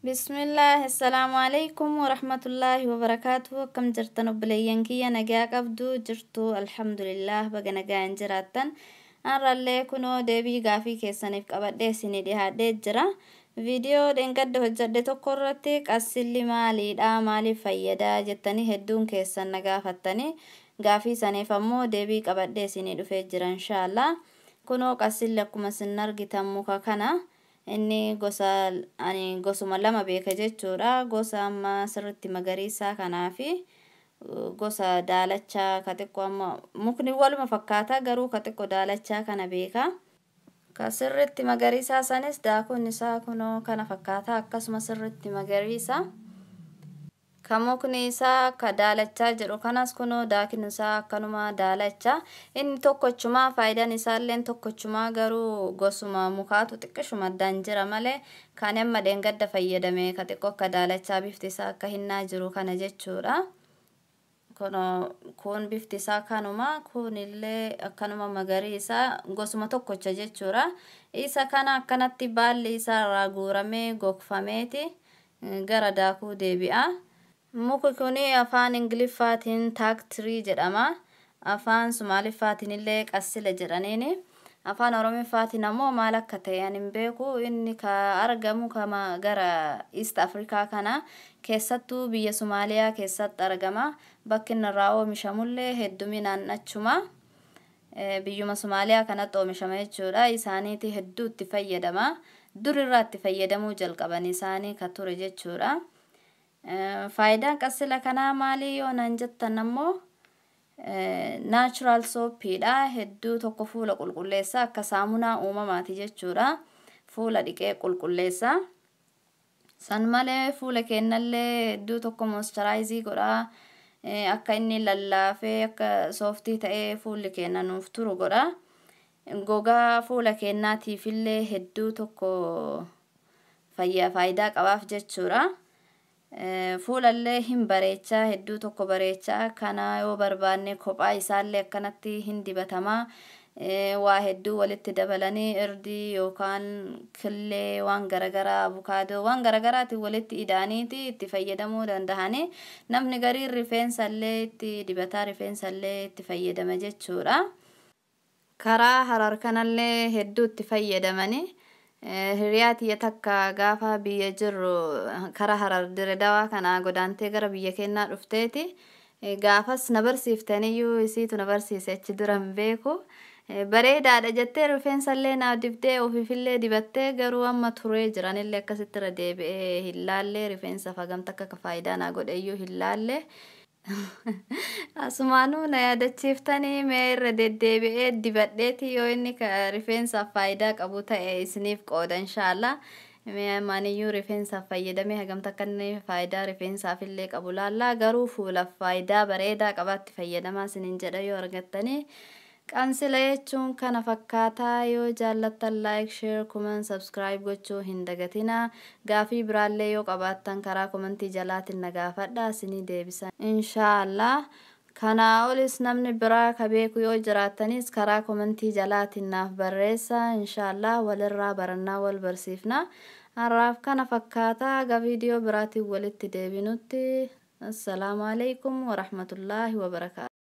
Bismillah, assalaamu alaikum warahmatullaahi wabarakaatuh. Akkam jirtan obboleeyyan kiyya? Nagaa qabdu jirtu? Alhamdulillah, baga nagaan jiraattan. Har'allee kunoo deebii gaafii keessaniif qabadhee isinii dhiyaadhee jira. Viidiyoo dheengadda hojjedhe tokko irratti qassilli maaliidha, maaliif fayyada jettanii hedduun keessan na gaafattanii, gaafii saniif ammoo deebii qabadhee isinii dhufee jira inshaallah. Kunoo qassilli akkuma isin argitan muka kana. Inni gosa ani gosuma lama beeka jechuudha. Gosa amma sirritti magariisaa kanaa fi gosa daalachaa ka xiqqoo, amma mukni waluma fakkaata garuu ka xiqqoo daalachaa kana beeka. Ka sirritti magariisaa sanis daakuun isaa kunoo kana fakkaata, akkasuma sirritti magariisa. Ka mukni isaa akka daalachaa jedhu kanas kunoo daakin isaa akkanuma daalacha. Inni tokkochumaa, faayidaan isaalleen tokkochumaa, garuu gosuma mukaatu xiqqishuma addaan jira malee, kan amma dheengadda fayyadame ka xiqqoo akka daalachaa bifti isaa akka hinnaa jiru kana jechuudha. Kunoo kun bifti isaa kanuma, kunillee akkanuma magariisa, gosuma tokkocha jechuudha. Isa kana akkanatti baalli isaa irraa guuramee gogfameeti gara daakuu deebi'a. Muki kun afaan Ingiliffaatiin tag tree jedhama. Afaan Sumaaliffaatiin illee qassila jedhaniini. Afaan Oromiffaatiin ammoo maal akka ta'e ani hin beeku. Inni ka argamu kama gara East Africa kana, keessattuu biyya Somaaliyaa keessatti argama. Bakki inni irraa oomishamullee hedduminaan achuma. Biyyuma Somaaliyaa kanatti oomishama jechuudha. Isaaniiti hedduu itti fayyadama. Durirraa itti fayyadamuu jalqaban isaanii ka ture jechuudha. Faayidaan qassila kanaa maali yoo naan jettan ammoo natural soapiidha. Hedduu tokko fuula qulqulleessa, akka saamunaa uumamaati jechuudha. Fuula dhiqee qulqulleessa. San malee fuula keenyallee hedduu tokko moisturize godha. Akka inni lallaafee akka soft ta'ee fuulli keenya nuuf turu godha. Gogaa fuula keenyaatiifillee hedduu tokko faayidaa qabaaf jechuudha. Fuulallee hin bareechaa, hedduu tokko bareechaa. Kana yoo barbaanne kophaa isaallee akkanatti hin dibatamaa. Waa hedduu walitti dabalanii, irdii yookaan killee, waan garagaraa, abukaadoo, waan garagaraatiin walitti ida'aniiti itti fayyadamuu danda'anii. Namni gariin rifeensallee itti dibataa, rifeensallee itti fayyadama jechuudha. Karaa Harar kanallee hedduu itti fayyadamanii. Hiriyaa tiyya takka gaafa biyya jirru karaa Harar Dire Dawaa kana godaantee gara biyya keenyaa dhufteeti. Gaafas na barsiiftaniyyuu, isiitu na barsiise, achi dura hin beeku. Bareedaadha jettee rifeensallee naaf dibdee ofiifillee dibattee, garuu amma turee jiranillee akkasitti irra deebi'ee hin laallee, rifeensa hagamta akka faayidaa naa godheyyuu hin laalle. Asumaanuu na yaadachiiftanii, mee irra deddeebi'ee dibadheeti yoo inni rifeensaaf faayidaa qabu ta'e isiniif qooda inshaallah. Mee maniyyuu rifeensaaf fayyadamee hagamta akka inni faayidaa rifeensaaf illee qabu laallaa, garuu fuulaaf faayidaa bareedaa qabaatti fayyadamaa isiniin jedha yoo argattanii. Qansila jechuun kana fakkaataa. Yoo jaallattan like, share, comment, subscribe gochuu hin dagatinaa. Gaafii biraallee yoo qabaattan karaa komentii jalaatiin na gaafadha, isinii deebisa inshaallah. Kanaa olis namni biraa ka beeku yoo jiraattanis karaa komentii jalaatiin naaf barreessa inshaallah. Walirraa barannaa, wal barsiifna. Har'aaf kana fakkaataa. Ga viidiyoo biraatiin walitti deebinutti, assalaamu alaikum warahmatullaahi wabarakaatu.